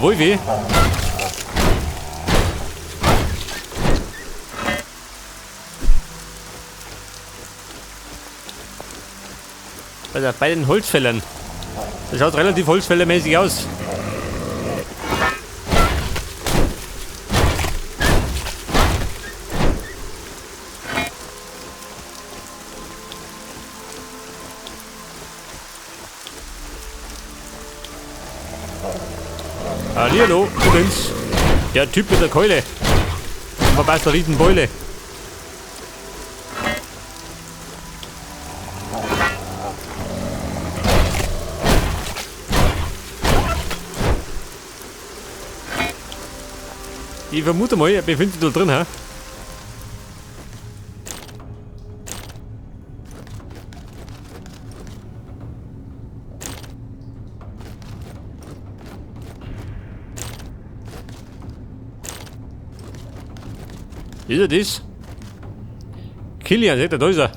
Wolfi. Also bei den Holzfällern. Das schaut relativ holzfällermäßig aus. Hallihallo, du bin's. Der Typ mit der Keule. Verpasst der Riesenbeule. Ich vermute mal, er befindet sich da drin, hä? Ist er das? Kilian, seht ihr, da ist er.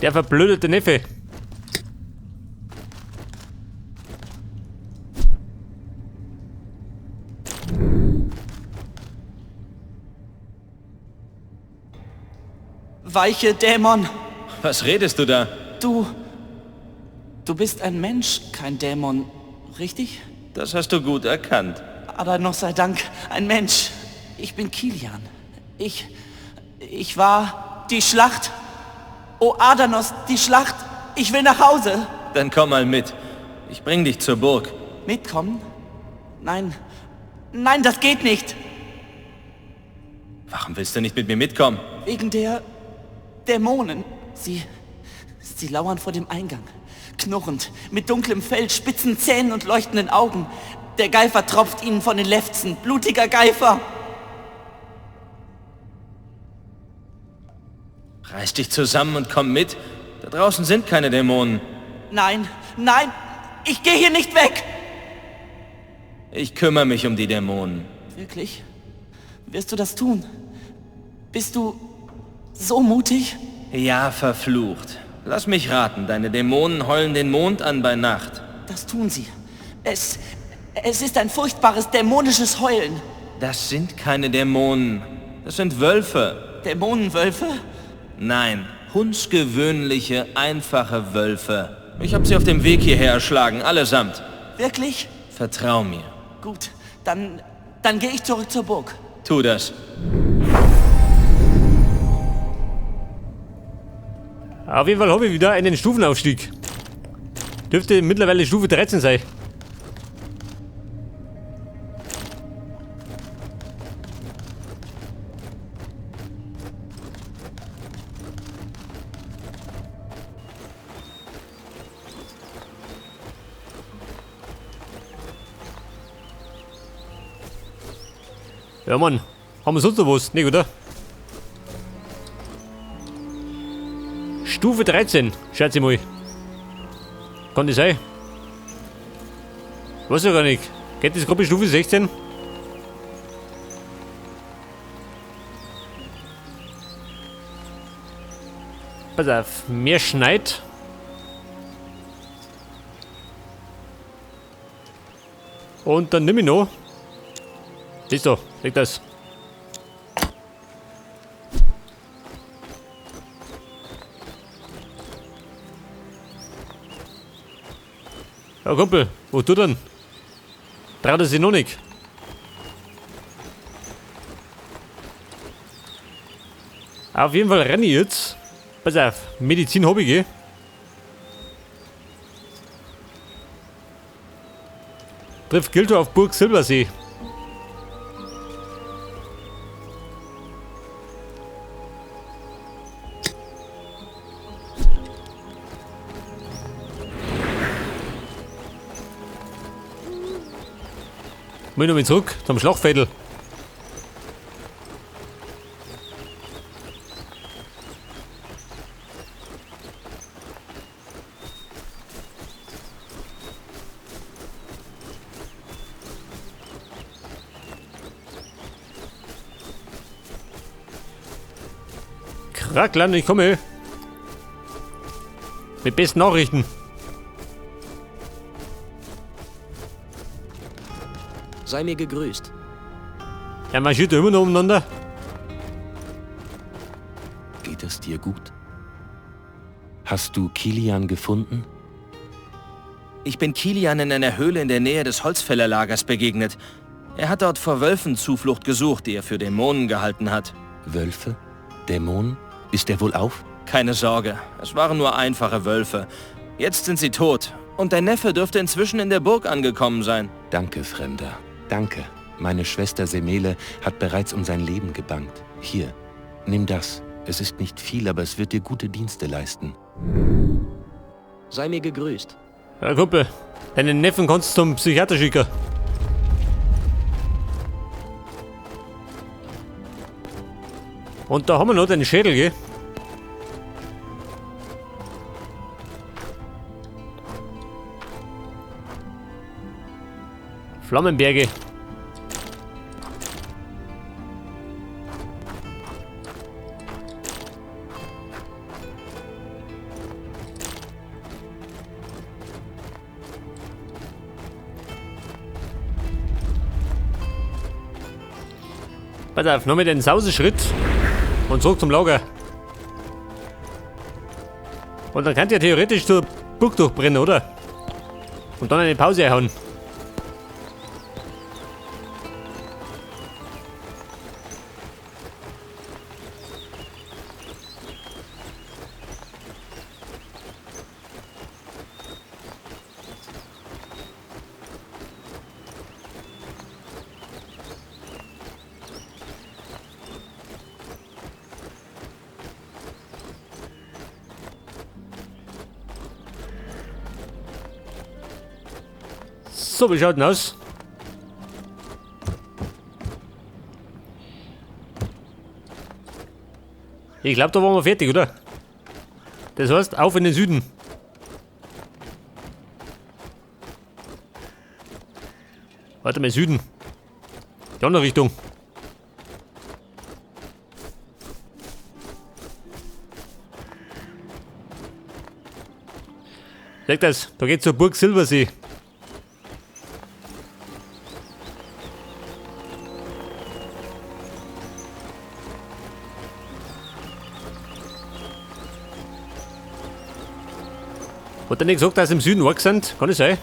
Der verblödete Neffe. Weiche Dämon! Was redest du da? Du. Du bist ein Mensch, kein Dämon, richtig? Das hast du gut erkannt. Aber noch sei Dank, ein Mensch. Ich bin Kilian. Ich. Ich war. Die Schlacht. O Adanos, die Schlacht. Ich will nach Hause. Dann komm mal mit. Ich bring dich zur Burg. Mitkommen? Nein. Nein, das geht nicht. Warum willst du nicht mit mir mitkommen? Wegen der Dämonen. Sie. Sie lauern vor dem Eingang. Knurrend, mit dunklem Fell, spitzen Zähnen und leuchtenden Augen. Der Geifer tropft ihnen von den Lefzen. Blutiger Geifer! Reiß dich zusammen und komm mit. Da draußen sind keine Dämonen. Nein, nein, ich gehe hier nicht weg! Ich kümmere mich um die Dämonen. Wirklich? Wirst du das tun? Bist du so mutig? Ja, verflucht. Lass mich raten, deine Dämonen heulen den Mond an bei Nacht. Das tun sie. Es ist ein furchtbares dämonisches Heulen. Das sind keine Dämonen. Das sind Wölfe. Dämonenwölfe? Nein, hundsgewöhnliche, einfache Wölfe. Ich habe sie auf dem Weg hierher erschlagen, allesamt. Wirklich? Vertrau mir. Gut, dann gehe ich zurück zur Burg. Tu das. Auf jeden Fall habe ich wieder einen Stufenaufstieg. Dürfte mittlerweile Stufe 13 sein. Ja Mann, haben wir sonst noch was? Nicht, oder? Stufe 13, schätze ich mal. Kann das sein? Weiß ja gar nicht. Geht das gerade bis Stufe 16? Pass auf, mehr schneit. Und dann nimm ich noch. Siehst du, leg das. Ja, Kumpel, wo du denn? Traut er sich noch nicht. Auf jeden Fall renne ich jetzt. Pass auf, Medizin hab ich, gell? Trifft Gilto auf Burg Silbersee. Muss ich noch mal zurück zum Schlachtfeld. Krackland, ich komme. Mit besten Nachrichten. Sei mir gegrüßt. Der marschiert da immer noch umeinander. Geht es dir gut? Hast du Kilian gefunden? Ich bin Kilian in einer Höhle in der Nähe des Holzfällerlagers begegnet. Er hat dort vor Wölfen Zuflucht gesucht, die er für Dämonen gehalten hat. Wölfe? Dämonen? Ist er wohl auf? Keine Sorge, es waren nur einfache Wölfe. Jetzt sind sie tot. Und dein Neffe dürfte inzwischen in der Burg angekommen sein. Danke, Fremder. Danke. Meine Schwester Semele hat bereits um sein Leben gebangt. Hier, nimm das. Es ist nicht viel, aber es wird dir gute Dienste leisten. Sei mir gegrüßt. Ja, Kumpel, deinen Neffen kannst du zum Psychiater schicken. Und da haben wir noch den Schädel, gell? Flammenberge. Pass auf, noch mit den Sauseschritt und zurück zum Lager. Und dann könnt ihr theoretisch zur Burg durchbrennen, oder? Und dann eine Pause erhauen. So, wie schaut denn aus? Ich glaube, da waren wir fertig, oder? Das heißt, auf in den Süden. Warte mal, Süden. Die andere Richtung. Seht das, da geht's zur Burg Silbersee. Hat er nicht gesagt, dass sie im Süden weg sind? Kann das sein?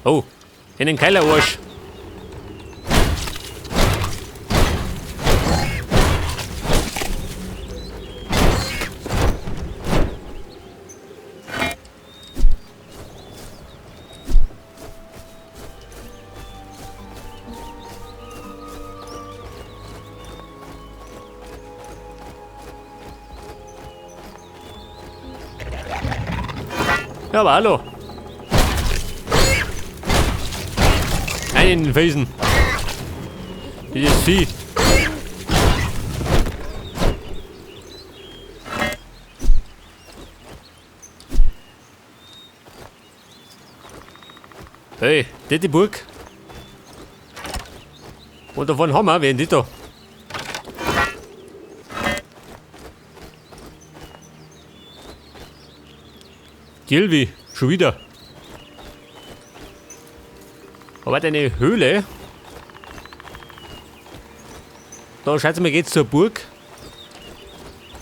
Oh, in den Keilerarsch. Ja, aber hallo. Ein in den Felsen. Dieses Vieh. Hey, das ist die Burg. Und davon haben wir, wen die da? Gilvi, schon wieder. Aber eine Höhle. Da schätze mal, geht's zur Burg.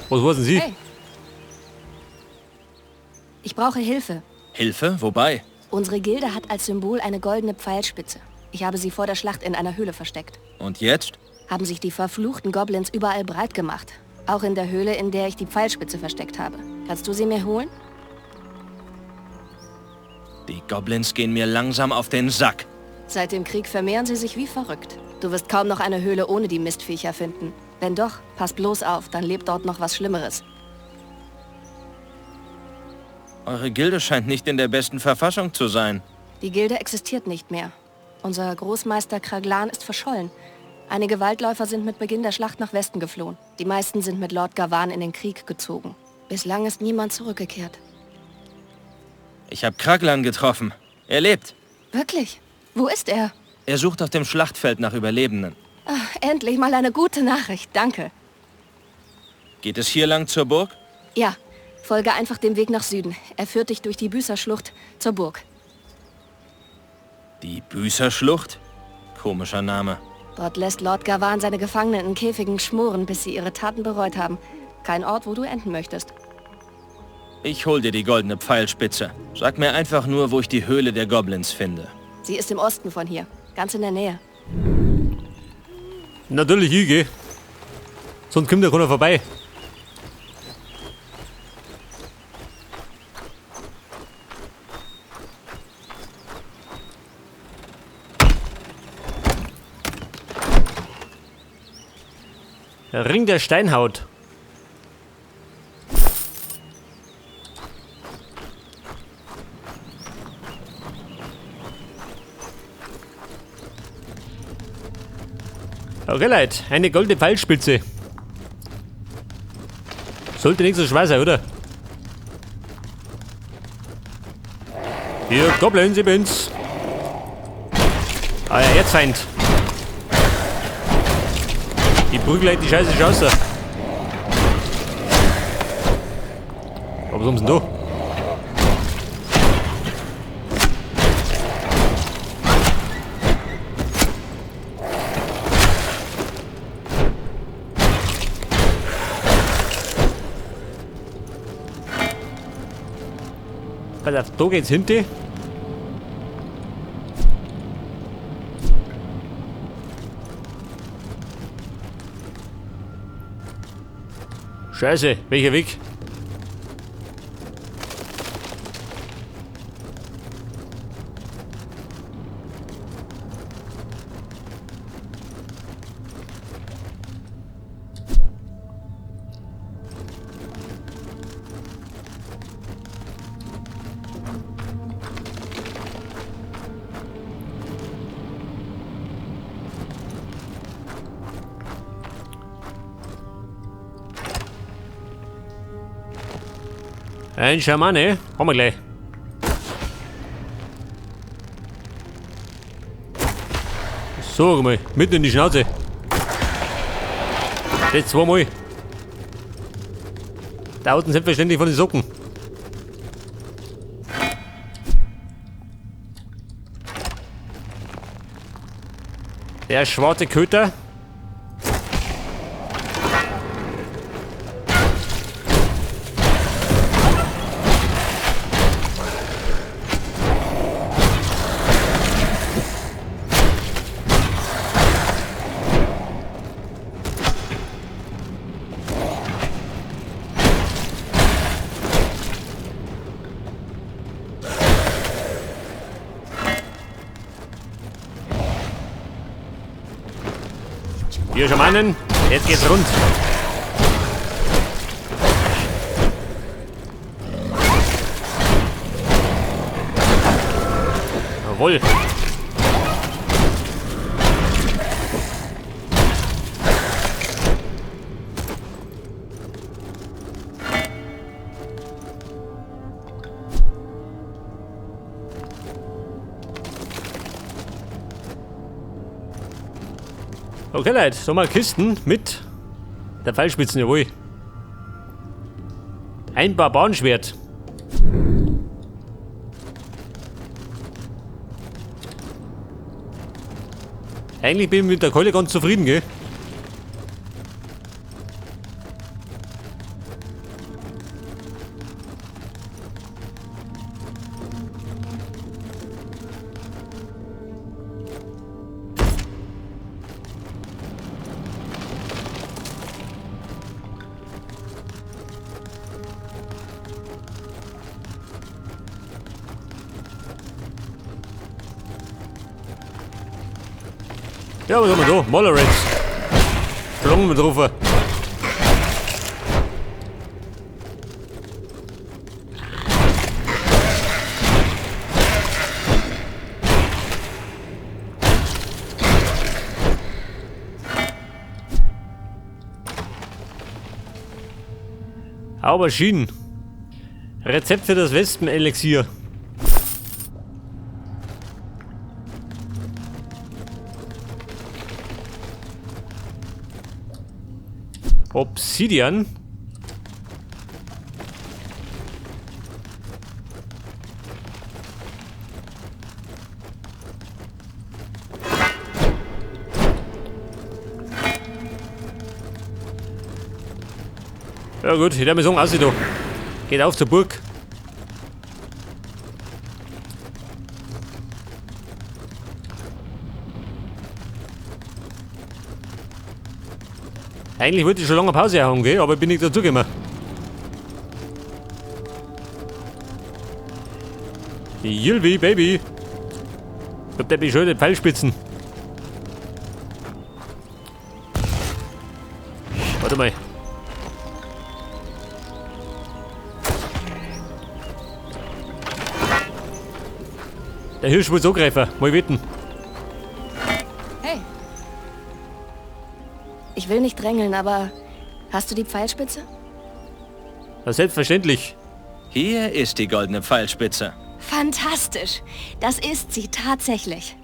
Was wollen Sie? Hey. Ich brauche Hilfe. Hilfe? Wobei? Unsere Gilde hat als Symbol eine goldene Pfeilspitze. Ich habe sie vor der Schlacht in einer Höhle versteckt. Und jetzt? Haben sich die verfluchten Goblins überall breit gemacht. Auch in der Höhle, in der ich die Pfeilspitze versteckt habe. Kannst du sie mir holen? Die Goblins gehen mir langsam auf den Sack. Seit dem Krieg vermehren sie sich wie verrückt. Du wirst kaum noch eine Höhle ohne die Mistviecher finden. Wenn doch, pass bloß auf, dann lebt dort noch was Schlimmeres. Eure Gilde scheint nicht in der besten Verfassung zu sein. Die Gilde existiert nicht mehr. Unser Großmeister Kraglan ist verschollen. Einige Waldläufer sind mit Beginn der Schlacht nach Westen geflohen. Die meisten sind mit Lord Gavan in den Krieg gezogen. Bislang ist niemand zurückgekehrt. Ich habe Kraglan getroffen. Er lebt. Wirklich? Wo ist er? Er sucht auf dem Schlachtfeld nach Überlebenden. Ach, endlich mal eine gute Nachricht. Danke. Geht es hier lang zur Burg? Ja, folge einfach dem Weg nach Süden. Er führt dich durch die Büßerschlucht zur Burg. Die Büßerschlucht? Komischer Name. Dort lässt Lord Gavan seine Gefangenen in Käfigen schmoren, bis sie ihre Taten bereut haben. Kein Ort, wo du enden möchtest. Ich hol dir die goldene Pfeilspitze. Sag mir einfach nur, wo ich die Höhle der Goblins finde. Sie ist im Osten von hier, ganz in der Nähe. Natürlich, ich geh. Sonst kommt der keiner vorbei. Ring der Steinhaut. Okay, Leute, eine goldene Pfeilspitze. Sollte nicht so schwer sein, oder? Hier, Goblins, ich bin's. Ah ja, Erzfeind. Die prügeln die Scheiße schon raus. Aber was haben sie denn da? Pass auf, da geht's hinten. Scheiße, welcher Weg? Ein Schamane, haben wir gleich. So, mal, mitten in die Schnauze. Das zweimal. Da unten selbstverständlich von den Socken. Der schwarze Köter. Hier Schamanen, jetzt geht's rund. Jawohl. Okay, Leute, so mal Kisten mit der Pfeilspitzen, jawohl. Ein Barbarenschwert. Eigentlich bin ich mit der Keule ganz zufrieden, gell? Ja, was haben wir da? Mollerets. Schlagen wir drauf. Auberginen. Rezept für das Wespenelixier. Obsidian. Ja gut, ich werde mir sagen, aussieht da. Geht auf zur Burg. Eigentlich wollte ich schon lange Pause haben, gell? Aber ich bin nicht dazugekommen. Jilvi, Baby. Ich hab der bescheuerte Pfeilspitzen. Warte mal. Der Hirsch muss angreifen. Mal wetten. Hey. Ich will nicht drängeln, aber hast du die Pfeilspitze? Na, selbstverständlich. Hier ist die goldene Pfeilspitze. Fantastisch. Das ist sie tatsächlich.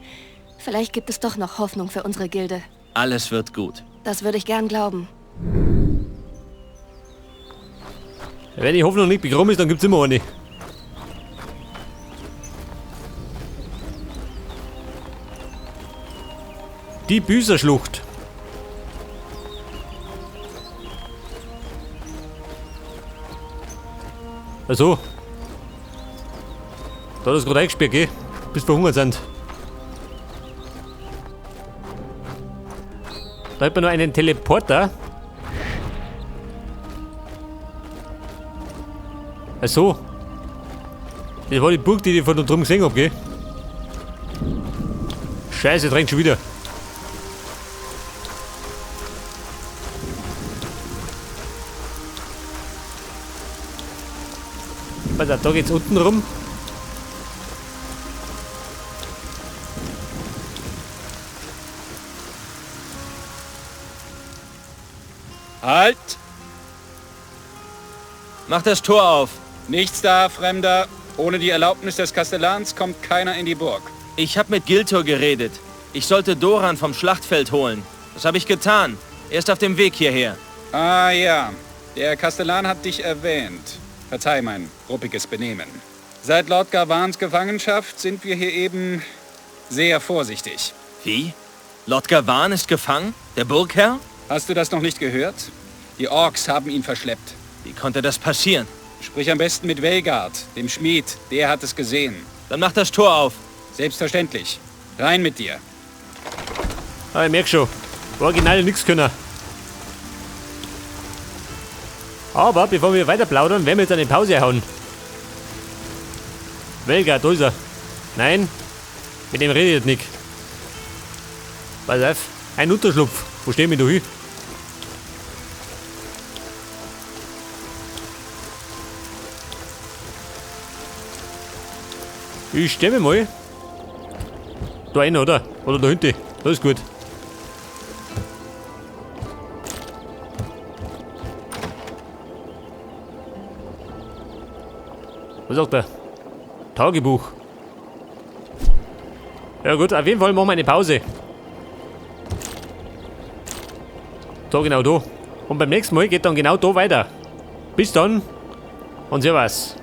Vielleicht gibt es doch noch Hoffnung für unsere Gilde. Alles wird gut. Das würde ich gern glauben. Wenn die Hoffnung nicht begraben ist, dann gibt's immer eine. Die Büßerschlucht. Also. Da hat es gerade eingesperrt, gell? Bis wir verhungert sind. Da hat man noch einen Teleporter. Ach so. Das war die Burg, die ich von da drüben gesehen hab, gell? Scheiße, drängt schon wieder. Pass auf, da geht's unten rum. Halt! Mach das Tor auf! Nichts da, Fremder. Ohne die Erlaubnis des Kastellans kommt keiner in die Burg. Ich habe mit Giltor geredet. Ich sollte Doran vom Schlachtfeld holen. Das habe ich getan. Er ist auf dem Weg hierher. Ah ja, der Kastellan hat dich erwähnt. Verzeih mein ruppiges Benehmen. Seit Lord Gavans Gefangenschaft sind wir hier eben sehr vorsichtig. Wie? Lord Gavan ist gefangen? Der Burgherr? Hast du das noch nicht gehört? Die Orks haben ihn verschleppt. Wie konnte das passieren? Sprich am besten mit Velgard, dem Schmied. Der hat es gesehen. Dann mach das Tor auf. Selbstverständlich. Rein mit dir. Ah, ich merk schon. Original nix können. Aber bevor wir weiter plaudern, werden wir jetzt eine Pause hauen. Velgard, da ist er. Nein, mit dem redet nicht. Pass auf, ein Unterschlupf. Wo stehen wir da hin? Ich steh mich mal. Da rein, oder? Oder da hinten. Das ist gut. Was sagt er? Tagebuch. Ja gut, auf jeden Fall machen wir eine Pause. Da genau da. Und beim nächsten Mal geht dann genau da weiter. Bis dann und servus.